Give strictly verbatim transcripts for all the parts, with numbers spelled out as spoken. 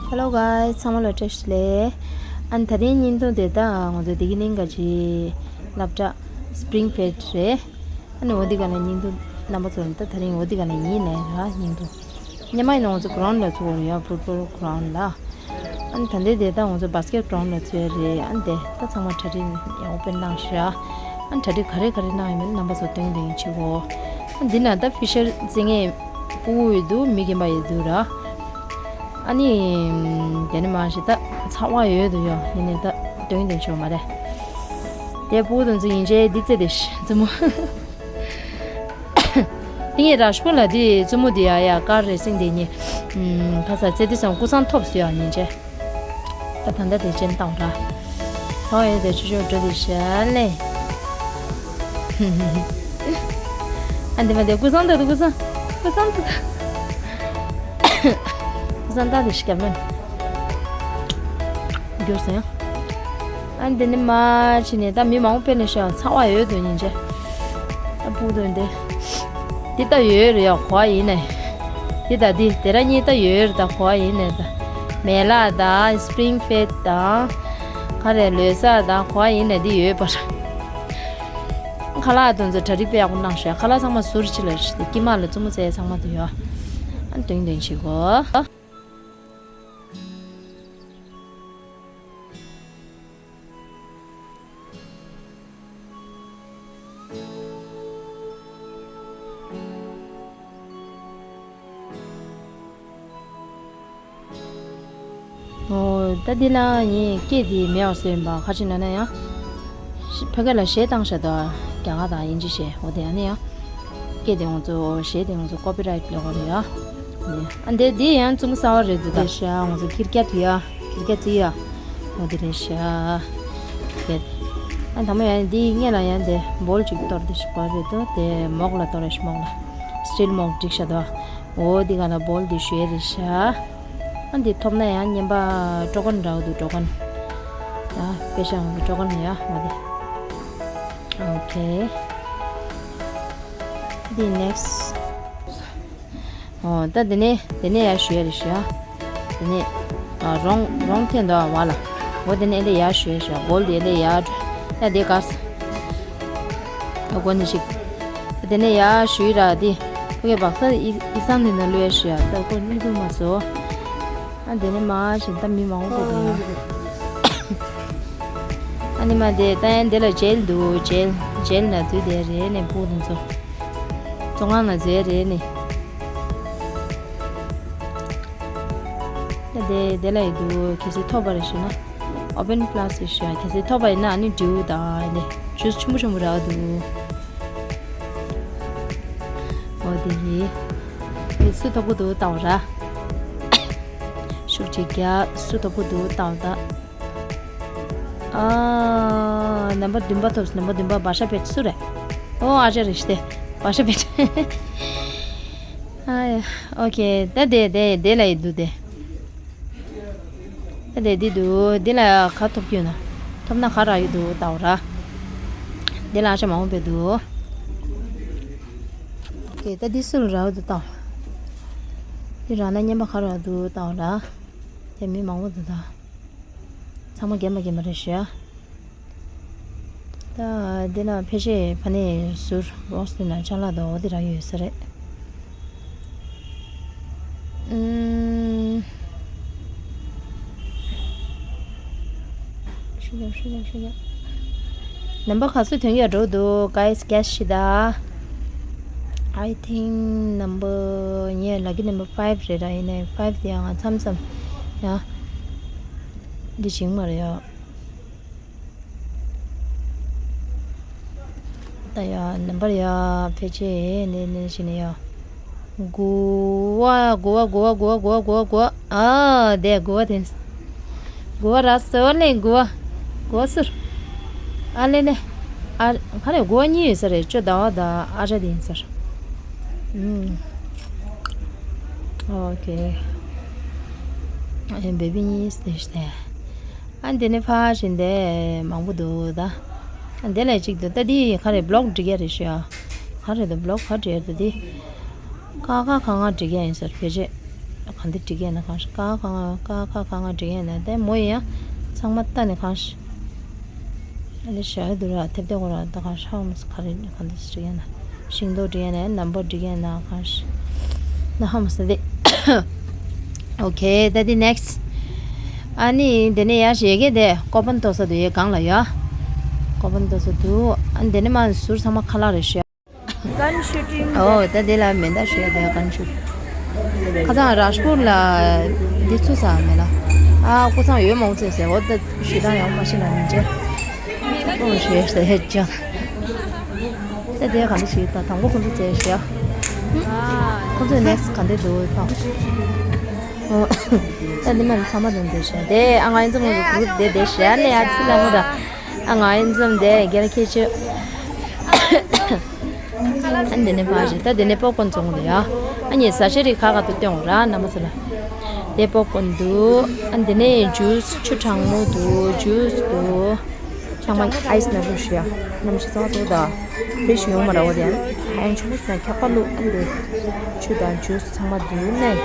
Hello guys, ཚང་མ་ལ་བཀྲ་ཤིས་བདེ་ལེགས། ཨ་ནི་ད་རིང་བརྙན་ཐུང་དེ་ད་ང་ཚོ་བདེ་སྐྱིད་གླིང་ག་ཅི་སློབ་གྲྭ་Spring Fete རེད། ཨ་ནི་འོ་འདི་ག་ལ་བརྙན་ཐུང་རྣམ་པ་ཚོ་ལ་ད་ད་རིང་འོ་འདི་ག་ལ་ཡིན་ནས་ར་བརྙན་ཐུང་། སྔོན་མ་ཡིན་ན་ང་ཚོ་ground ལ་ཚུགས་པ་རེད་ཡ། football ground ལ། ཨ་ནི་ད་ལྟའི་དེ་ད་ང་ཚོ་basket ground ལ་ཚུགས་ཡ་རེད། ཨ་ནི་དེ་ད་ཚང་མ་གྲ་སྒྲིག་ཡག་པོ་དཔེ་གནང་ཤག་ཨ་ནི་གྲ་སྒྲིག་ག་རེ་ག་རེ་གནང་ཡོད་མེད་རྣམ་པ་ཚོ་སྟོན་སྟོན་བྱེད་གོ། ཨ་ནི་འདི་ན་ད་official རྩེད་མཁན་སྤུ་གུ་ཡོད་འདུག་མི་རྒན་པ་ཡོད་འདུག་ར། ཨ་ནི། དེ་ནི་མ་ཞིག་ད་ཚ་བ་ཡོད་དུ་ཡོད་ཡིན་ནི་ད་དོན་དོན་ཆོག་མ་རེད། དེ་སྤུ་གུ་དང་ཚོ་ཡིན་ཆེ་འདི་རྩེ་དེ་ཤི་རྩེ་མོ། ངས་ར་ཤི་པོ་ལ་དེ་རྩེ་མོ་དེ་ཡ་ཡ་ཀར་རེ་སིང་དེ་ཉེ། ཁ་ས་རྩེ་དེ་སང་ཀུ་སང་ཐོབ་སུ་ཡ་ཡིན་ཆེ། ད་ད་ལྟ་དེ་ཅན་བཏང་ར། ཧོ་ཡོད་དེ་ཆུ་ཆུ་འགྲོ་དེ་ཤ་ལེ། ཨ་འདི་མ་དེ་ཀུ་སང་ད་དུ་ཀུ་སང་། ཀུ་སང་ད། ཀུ་སང་ད་དུ་ཤི་ཀ་མེན། འགྱུར་སོང་ཡང་། ཨ་འདི་ནི་མ་ཕྱི་ནས་ད་མི་མང་པོ་དཔེ་ནས་ཤོག་ཚ་བ་ཡོད་དོ་ཉིན་ཅེ། ད་སྤུ་དོན་དེ། འདི་ད་ཡོད་རེད་ཡ་གོ་བ་ཡིན་ནས། འདི་ད་འདི་དེ་ར་གཉིས་ད་ཡོད་རེད་ད་གོ་བ་ཡིན་ནས་ད། མེ་ལག་དང་Spring Fete དང་། ག་རེ་ལོ་གསར་དང་གོ་བ་ཡིན་ནས་འདི་ཡོད་པར། ཁ་ལག་དོན་ཚོ་གྲ་སྒྲིག་དཔེ་ཡག་པོ་གནང་ཤོག་ཁ་ལག་ཚང་མ་ཟུར་ཕྱི་ལ་ཤི་དཀྱིལ་མ་ལ་བཙུན་མོ་བཙལ་ཚང་མ་དུ་ཡོད། ཨ་འདོན་འདོན་བྱེད་གོ། ཨོ། ད་འདི་ལ་ངས་སྐད་དེ་མེད་པ་བཟོས་ཡིན་པ་ཁ་ཅིག་ན་ན་ཡང་། ཕ་གི་ལ་གཞས་བཏང་ཤག་ད་རྒྱ་གར་དང་དབྱིན་ཇི་གཞས། འོ་དེ་ཡང་ནི་ཡང་། སྐད་དེ་ང་ཚོ་གཞས་དེ་ང་ཚོ་copyright ལོག་རེད་ཡ། ཨ་འདི་འདི་ཡང་ཙུམ་གསར་བ་རེད་འདུག་ད་ཤ་ང་ཚོ་ཁིར་ཀྱ་དུ་ཡ་ཁིར་ཀྱ་ཙི་ཡ། འོ་དེ་རེད་ཤ། དེ། ཨ་དང་པོ་ཡང་འདི་སྔས་ལ་ཡང་དེ་བོལ་ཅིག་གཏོར་དེ་ཤི་གོ་རེད་འདུག་དེ་མོག་ལ་གཏོར་རེ་ཤི་མོག་ལ། སི་ཊིལ་མོག་སྒྲིག་ཤག་ད། འོ་འདི་ག་ལ་བོལ་འདི་ཞུ་ཡ་རེད་ཤག་ཨ་འདི་ཐོབ་ན་ཡང་རྔན་པ་ཀྲོ་གོན་འདྲ་བོ་འདུག་ཀྲོ་གོན། ཡ་དཔེ་ཤ་ང་ཚོ་ཀྲོ་གོན་ཡ་འོ་དེ། ཨོ་ཁེ། འདི་next། ཨོ་ད་འདི་ནས་འདི་ནས་ཡར་ཞུ་ཡ་རེད་ཞུ་ཡ། འདི་ནས་ཨ་རོང་རོང་ཐེན་འདུག་ཨ་བ་ལ། འོ་འདི་ནས་འདི་ཡར་ཞུ་ཡ་ཞུ་ཡ་བོལ་འདི་འདི་ཡར། ཡ་འདི་ག་ས། ཨ་གོ་ནི་ཞིག་འདི་ནས་ཡར་ཞུ་ཡི་ར་འདི། ཕ་གི་བག་ས་ཡིག་ཡིག་ཚང་འདི་ན་ལུས་ཡ་ཞུ་ཡ་ད་གོ་ནི་འདུག་མ་སོ། ཨ་འདི་ནས་མ་ཞིག་ད་མི་མང་པོ་འདུག་ཡ། ཨ་ནི་མ་དེ་ད་ཡང་དེ་ལ་ཇེལ་འདུག་ཇེལ་ཇེལ་ན་འཛུལ་བསྡད་རེད་ནས་སྤུ་དང་ཚོ། བཙོན་ཁང་ན་འཛུལ་རེད་ནས། ད་དེ་དེ་ལ་ཡི་འདུག་གལ་སྲིད་ཐོབ་པ་རེད་ཞུ་ན། Open Plus ཞུ་ཡ་གལ་སྲིད་ཐོབ་པ་ཡིན་ན་ཨ་ནི་འབྲིའུ་དང་ཨ་ནི་ཇུས་ཆུང་མོ་ཆུང་མོ་རག་འདུག་འོ་དེ་ཡིན། དེ་སུ་ཐོབ་གི་འདུག་ལྟ་བ་ར། ཤུགས་ཅིག་རྒྱག་སུ་ཐོབ་གི་འདུག་ལྟ་བ་ད། ཨ། ནམ་པར་བདུན་པ་ཐོབ་སོང་། ནམ་པར་བདུན་པ་བ་ཤ་བེད་སུ་རེད། ཨོ་ཨ་ཅག་རེད་ཤི་དེ། བ་ཤ་བེད། ཨ་ཡ། ཨོ་ཁེ། ད་དེ་དེ་དེ་ལ་ཡི་འདུག་དེ། ད་དེ་འདི་འདུག་འདི་ལ་ག་ཐོབ་ཀྱི་ཡོད་ན། ཐོབ་ན་ག་རག་གི་འདུག་ལྟ་བ་ར། འདི་ལ་ཨ་ཅག་མང་པོ་བེད་འདུག་ཨོ་ཁེ། ད་འདི་སུ་ལ་རག་འདུག་ལྟ་བ། འདི་རག་ན་རྔན་པ་ག་རག་འདུག་ལྟ་བ་ར། དེ་མི་མང་པོ་འདུག་ད། ཚང་མ་རྒན་པ་རྒན་པ་རེད་ཤག་ད་འདི་ན་ཕལ་ཆེར་ཕ་ནས་ཟུར་རོགས་དེ་ན་ཅ་ལག་དང་འོ་དེ་རག་ཡོད་ས་རེད། ཨུམ། ཤུ་རྒྱབ་ཤུ་རྒྱབ་ཤུ་རྒྱབ། ནམ་པ་ག་ཚོད་ཐོན་ཡོད་འགྲོ་འདུག guys guess ཤི་ད། I think number ངའི་lucky number five རེད་ར། ཡིན་ནའི་five དེ་ཡང་ང་མཚམས་མཚམས་ཡང་འདི་བྱིང་མ་རེད་ཡ། ད་ཡ་ནམ་པར་ཡ་ཕལ་ཆེར་ནི་ནི་ཞིག་ནི་ཡ། དགུ་བ་དགུ་བ་དགུ་བ་དགུ་བ་དགུ་བ་དགུ་བ། ཨ་དེ་དགུ་བ་དེ། དགུ་བ་ར་སོ་ལེ་དགུ་བ། དགུ་བ་ཟུར། ཨ་ལེ་ལེ། ཨ་ག་རེ་དགུ་བ་གཉིས་ཡོད་ས་རེད། ཅོ་ཟླ་བ་ད་ཨ་ཅག་དེ་ཡིན་ས་རེད། ཨུམ། ཨོ་ཁེ། ཨེ་བེ་བི་གཉིས་དེ་ཤི་དེ། ཨ་འདི་ནི་ཕ་ཞིན་དེ་མང་པོ་འདུག་ད། ཨ་འདི་ལ་གཅིག་འདུག་ད། འདི་ག་རེ་བི་ལོག་སྒྲིག་ཡ་རེད་ཤག་ག་རེ་འདུག་བི་ལོག་ག་སྒྲིག་ཡ་འདུག་འདི། ཁ་ཁ་ཁ་ང་སྒྲིག་ཡ་ཡིན་ཟེར་ཕལ་ཆེར། ག་འདི་འབྲི་གི་ཡིན་ན་གང་ཤ་ཀ་ཁ་ང་ཀ་ཁ་ཁ་ང་འབྲི་གི་ཡིན་ན་དེ་མོ་ཡིན་ཡ། ཚང་མ་ལྟ་ནས་གང་ཤ། ཨ་ནི་ཞྭ་ཡོད་དུ་ར་ཐེབས་ཏེ་གོ་ར་ད་གང་ཤ་ཧ་མོ་སི་ག་རེ་ག་འདི་སི་འབྲི་གི་ཡིན་ན། ཤིང་ཏོག་འབྲི་གི་ཡིན་ན་ནམ་བར་འབྲི་གི་ཡིན་ན་གང་ཤ། ན་ཧ་མོ་སི་དེ། ཨོ་ཁེ་ད་དེ་ནེག་སི། ཨ་ནི་དེ་ནས་ཡ་ཞེ་གེ་དེ་ཀོ་པན་ཏོ་ས་དུ་ཡོད་གང་ལ་ཡོད། ཀོ་པན་ཏོ་ས་དུ་ཨ་ནི་དེ་ནས་མ་ཟུར་ཚང་མ་ཁ་ལག་རེ་ཤ། གན་ཤུ་ཊིང་། ཨོ་ད་དེ་ལ་མེ་མདའ་ཞུ་ཡ་དེ་གན་ཤུ་ཊིང་། ཁ་སང་རཱཇ་པུར་ལ་འདི་ཚུ་ས་མེ་ལ། ཨ་ཀོ་ཚང་ཡོད་མང་ཚེ་ཟེར་འོ་ད་ཞུ་དང་ཡང་མ་ཤི་ལ་མི་འཇེ། ཨོ་ཞེ་ཟེར་ཧེ་ཅང་། ད་དེ་ག་འདི་ཞིག་ད་དང་པོ་ཁོ་ཚོ་བཙལ་ཞེ། ཁོ་ཚོས་ནེག་སི་ག་འདི་འདུག་ད། ཨོ་ད་འདི་མ་ཚང་མ་དང་འདི་ཞེ་དེ་ཨ་ང་ཡིན་ཙམ་ངོ་གུ་རུབ་དེ་དེ་ཞེ་ནས་ཨ་ཚི་ལ་མོ་ད། ཨ་ང་ཡིན་ཙམ་དེ་རྒྱལ་ཁྱེད་ཆོས། ཨ་འདི་ནས་ཕ་ཞིག་ད་འདི་ནས་པོབ་ཀོན་བཙོང་གི་ཡ། ཨ་ཉེ་ས་ཤེ་རི་ཁ་ཁ་ཏུ་སྟོན་ར་ན་མ་ཚ་ལ། དེ་པོབ་ཀོན་འདུག་ཨ་འདི་ནས་ཇུས་ཆུ་གྲང་མོ་འདུག་ཇུས་འདུག་ཚང་མ་ཨའི་སི་ནག་པོ་ཞིག་ཡ། ནམ་ཞིག་ཚང་མ་ཚོ་ད། ཕི་རི་ཇི་ཡོང་མ་ར་བ་དེ་ཨན་ཆུ་མོ་ས་ཁྱག་པ་བླུག་ཨ་འདི། ཆུ་དང་ཇུས་ཚང་མ་འདུག་ནས།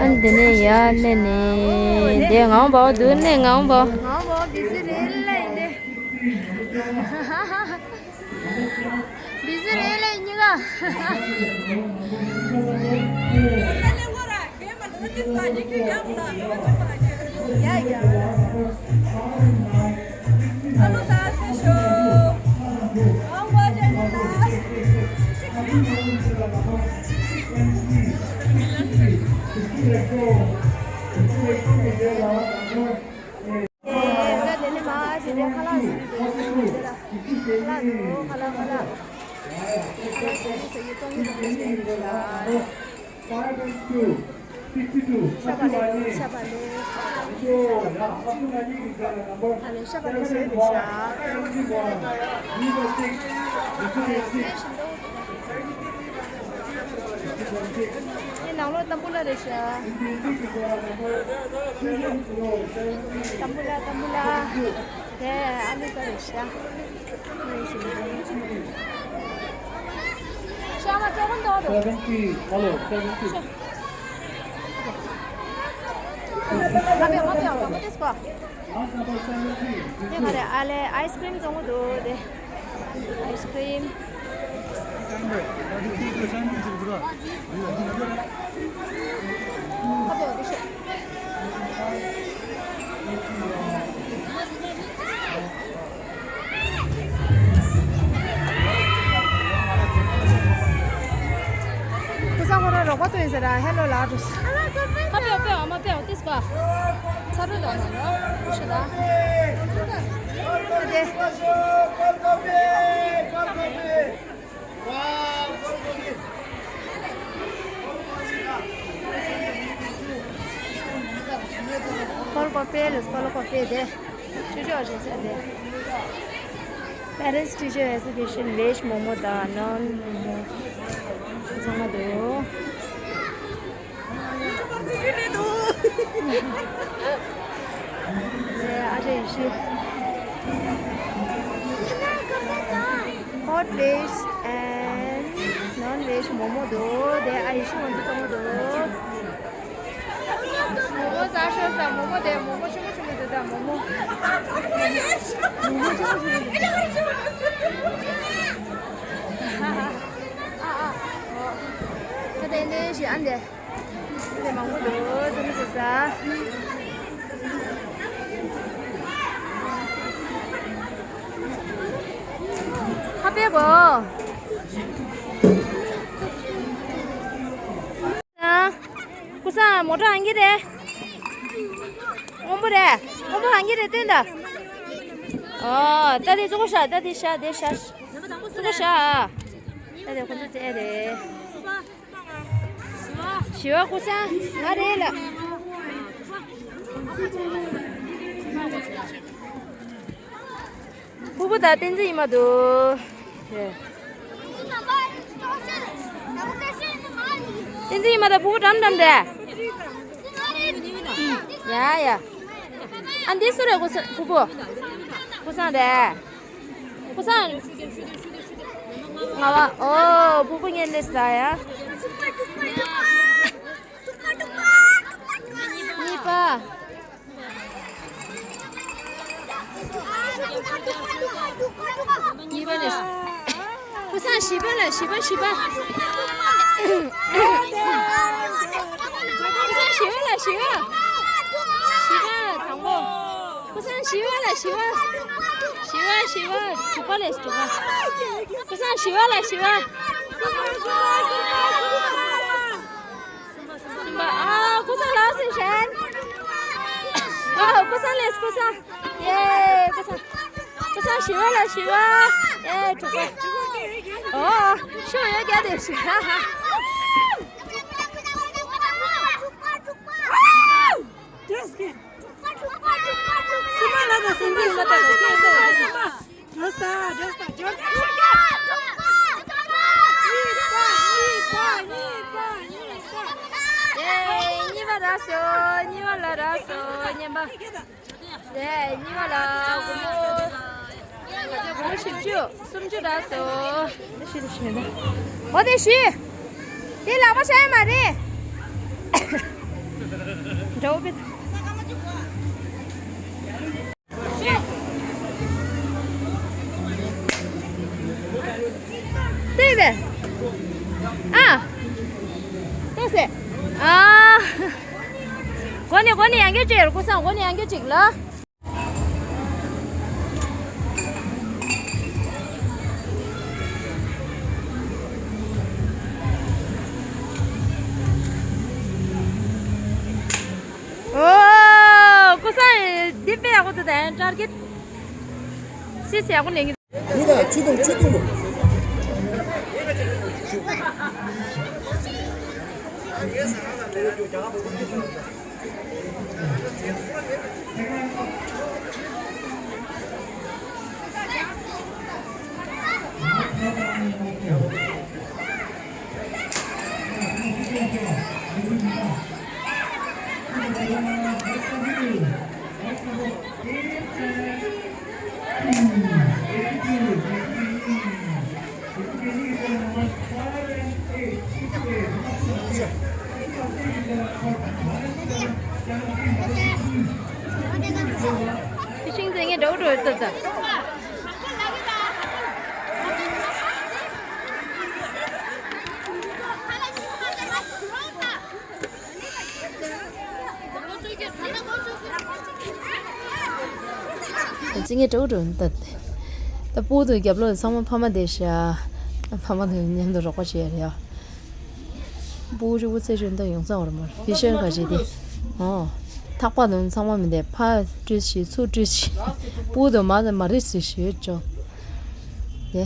ཨ་འདི་ནས་ཡ་ནས་ནས་དེ་ངང་བ་འདུག་ནས་ངང་བ། ངང་བ་བི་ཟི་རེད་ལ་ཡིན་ཏེ། བི་ཟི་རེད་ལ་ཡིན་གཉིས་ཀ། ཡ་ཡ། ད་དེ་ནས་མ་ཨ་ཅེ་དེ་ཁ་ལག་ཟ་གི་འདུག་ཁ་ལག་འདུག་ཁ་ལག་ཁ་ལག་ཁ་ལག་ཟ་གི་ཟ་གི་གཏོང་གི་འདུག་ཁ་ལག་ཤ་བག་ལེབ་ཤ་བག་ལེབ། ཨ་ལེ་ཤ་བག་ལེབ་བཟོས་འདུག་ཤ། ཨེ་ནང་ལོགས་ཏམ་བུ་ལ་རེད་ཤག་ཏམ་བུ་ལ་ཏམ་བུ་ལ། དེ་ཨ་ལུ་ཟ་རེད་ཤག་ཤ་མ་ཅོག་གོ་འདོག་འདོག Seventy. Hello, seventy. ང་པེའོ་ང་པེའོ་ང་པེའོ་ཏེ་སྐོ། དེ་ག་རེ་ཨ་ལེ་ཨའི་སི་ཀྲིམ་བཙོང་གི་འདུག་དེ། ཨའི་སི་ཀྲིམ། ཨ་པེའོ་དེ་ཤོད། ཁོ་ཚང་ཁོ་རང་རོགས་པ་ཐོན་ཟེར་ར་ཧེ་ལོ་ལགས་འགྲོ། ཨ་པེའོ་པེའོ་ཨ་མ་པེའོ་ཏེ་སྐོ། ཚ་རུ་དང་ནང་ལོ་ཤི་ད། ཨ་དེ། སྐོར་པ་པེ་ལ་སྐོར་པ་པེ་དེ། ཅི་ཅོག་ཅེས་ཟེར་ཏེ། Parents teacher exhibition veg momo དང་non momo ཚང་མ་འདུག་ཨ་ཅེ་ཡེ་ཤེས། Hot veg and non veg momo འདུག་དེ་ཨ་ཡེ་ཤེས་ང་ཚོ་ཚང་མ་འདུག་མོག་མོག་ཟ་ཤོག་ཟ། མོག་མོག་དེ་མོག་མོག་ཆུང་ངུ་ཆུང་ངུ་འདུག་ད་མོག་མོག་མོག་མོག་ཆུང་ངུ་ཆུང་ངུ་འདུག་ཨ་ཨ། ད་དེ་འདྲ་ཞིག་ཨ་འདྲ་འདྲ་མང་པོ་འདུག་ཚང་མ་ཟ་ཟ། ཁ་པེ་གོ། ཀུ་སང་མོ་ཊ་ཧང་གི་རེད། སྔོན་པོ་རེད། སྔོན་པོ་ཧང་གི་རེད་སྟོན་ད། ཨོ་ད་དེ་ཙུ་གུ་ཤ་ད་དེ་ཤ་དེ་ཤ། ཙུ་གུ་ཤ། ད་དེ་ཁོ་ཚོ་རྩེ་རེད། བཞི་བ་ཀུ་སང་ང་རེད་ལ། ཕུ་བོ་དང་བསྟན་འཛིན་ཡིན་མ་འདུག་བསྟན་འཛིན་ཡིན་མ་ད་ཕུ་བོ་འགྲམ་འགྲམ་རེད། ཡ་ཡ། ཨ་འདི་སུ་རེད་ཀུ་སང་ཕུ་བོ། ཀུ་སང་རེད། ཀུ་སང་། ང་བ་ཨོ་ཕུ་བོ་ངན་ལེ་སི་ད་ཡ། གཉིས་པ་ལས། ཀུན་བཟང་བཞི་པ་ལ་བཞི་པ་བཞི་པ། ཀུན་བཟང་བཞི་པ་ལ་བཞི་པ། བཞི་པ་དང་པོ། ཀུན་བཟང་བཞི་པ་ལ་བཞི་པ། བཞི་པ་བཞི་པ། དྲུག་པ་ལས་དྲུག་པ། ཀུན་བཟང་བཞི་པ་ལ་བཞི་པ། གསུམ་པ། ཨ། ཀུན་བཟང་ལགས་སེ་ཧྲན། ཨ། ཀུན་བཟང་ལགས། ཀུན་བཟང་། ཡེ། ཀུན་བཟང་། ཀུན་བཟང་བཞི་པ་ལ་བཞི་པ། ཡེ། དྲུག་པ། ཨོ། ཤོག་ཡོད་རྒྱ་དེ་ཤི། ཧ་ཧ། གསུམ་པ་ལ་དང་གསུམ་པ་ལ་དང་གསུམ་པ་གསུམ་པ། འགྲོ་ས། འགྲོ་ས། འགྲོ་ས། གཉིས་པ། གཉིས་པ། གཉིས་པ། ཡེ། གཉིས་པ་རག་སོང་། གཉིས་པ་ལ་རག་སོང་། གཉིས་པ། རེད། གཉིས་པ་ལ་སྒོར་མོ། ང་ཚོ་སྒོར་མོ་བཞི་བཅུ། སུམ་ཅུ་རག་སོང་། འོ་དེ་བཞི། དེ་ལག་པ་བཞག་ཡ་མ་རེད། འདྲ་བོ་པེ། ལྟོས་པས། ཨ། ལྟོས་སེ། ཨ། མགོ་ནས་མགོ་ནས་ཡང་བསྐྱར་ཅིག་ཡོད། ཀུན་བཟང་མགོ་ནས་ཡང་བསྐྱར་ཅིག་ལ། ཨོ། ཀུན་བཟང་འདི་དཔེ་ཡག་པོ་འདུག་ད། ཡང་སྐྱར་གྱི་སིས་ཡག་པོ་ལེན་གྱི། ཆུ་དང་ཆུ་དང་། ཤིང་ཚད་ངས་འདྲ་བོ་འགྲོ་ཡོད་ཙང་ཙང་། ད་ཅི་ངས་འདྲ་བོ་འགྲོ་ཡོད་ཙང་ཙང་། ད་སྤུ་གུ་དང་རྒྱབ་ལོགས་ཚང་མ་ཕ་མ་བསྡད་ཤག་ཕ་མ་དང་མཉམ་དུ་རོགས་པ་བྱས་རེད་ཡ། སྤུ་གུ་ཕྱུག་པོ་བཙས་ཆོག་འདི་ཡོང་ཚང་བར་མར་བི་ཤར་ག་ཞིག་དེ། ཨོ། ཐག་པ་དང་ཚང་མ་མི་འདེད། ཕ་བཀྲུས་ཤིག་ཚུར་བཀྲུས་ཤིག་སྤུ་གུ་དང་མ་དང་མ་རེད་ཟེར་ཞུས་ཆོག་དེ།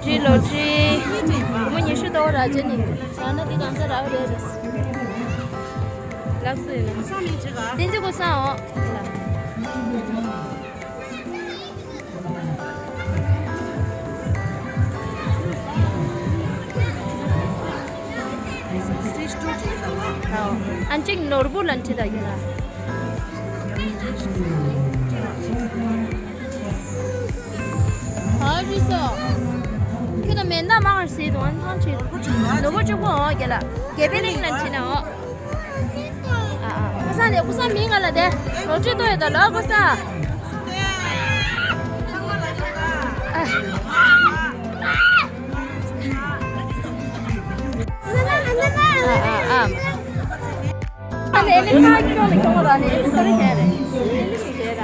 ཁྲི་ལོ་ཁྲི། སྒོར་མོ་ཉི་ཤུ་ཏོག་ར་ཅན་ནི། ཟ་ན་དེ་གང་ས་རག་རེད། ལགས་སོ་ཡིན་ན། བསྟན་འཛིན་ཀུན་བཟང་འོ། ཨན་ཅིག་ནོར་བུ་ལ་ཁྲིད་ད་ཡོད་ལ། ཨ་རི་སོ། ཁྱོད་ད་མེ་མདའ་མང་ཟེར་དུང་ཨན་ཐང་ཆེ། ནོར་བུ་གཅིག་པོ་འོ་རྒྱ་ལ། རྒྱ་པེ་ལིང་ལ་ཁྲིད་ན་འོ། ཨ་ཨ། ཀུན་བཟང་དེ་ཀུན་བཟང་མིང་ང་ལ་དེ། ལོ་ཁྲི་ཏོ་ཡོད་ད་ལོ་ཀུན་བཟང་། ཨ་ཨ་ཨ། ཨ་ནི་ཨེ་ནི་ཁ་ཁྱོད་ནི་ཁྱོད་མ་ར་ནི་ཨེ་ནི་ཁ་རི་ཁྱེད་རེད། ཨེ་ནི་ཤི་ཁྱེད་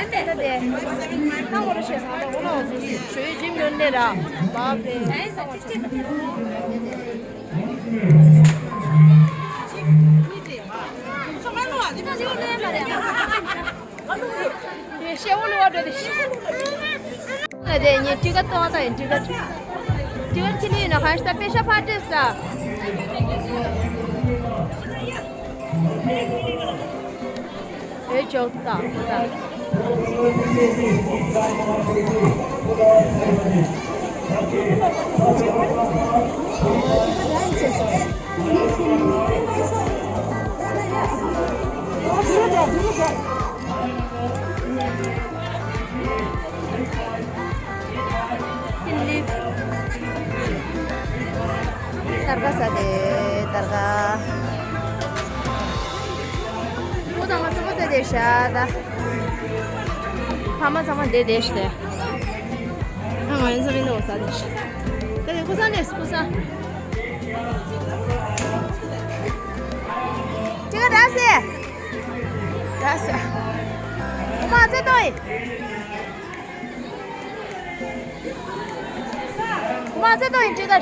ར། ད་དེ་ཁ་མོ་ར་ཤེས་སང་ད་འོ་ན་འོ་ཚོ་ཞུ་ཡི་ཇིམ་ཡོད་ནི་ར། བ་བེ། ཤེ་བོ་ལུ་བ་འགྲོ་དེ་ཤི། ང་དེ་ཉེ་ཊི་ཀ་ཏོང་ཏ་ཡིན་ཊི་ཀ་ཊི་ཀ་ཊི་ལི་ཡིན་ན་ཧ་ཤ་ཏ་པེ་ཤ་ཕ་ཏེ་ས། ཨེ་ཅོག་ཏ་ཏ། ཏར་ཀ་ཟ་དེ་ཏར་ཀ། ཁོ་ཚང་མ་ཚང་མ་ཟ་དེ་ཤ་ད། ཕ་མ་ཚང་མ་དེ་དེ་ཤ་དེ། ང་ཡིན་ཚོ་མིན་འདུག་ཟ་དེ་ཤ། ད་དེ་ཁོ་ས་ནས་ཁོ་ས། ཅི་ག་ར་སེ། ར་སེ། ཁོ་མ་ཚེ་ཏོ་ཡིན། མ་ཚད་དང་ཡིན་ཅི་ད།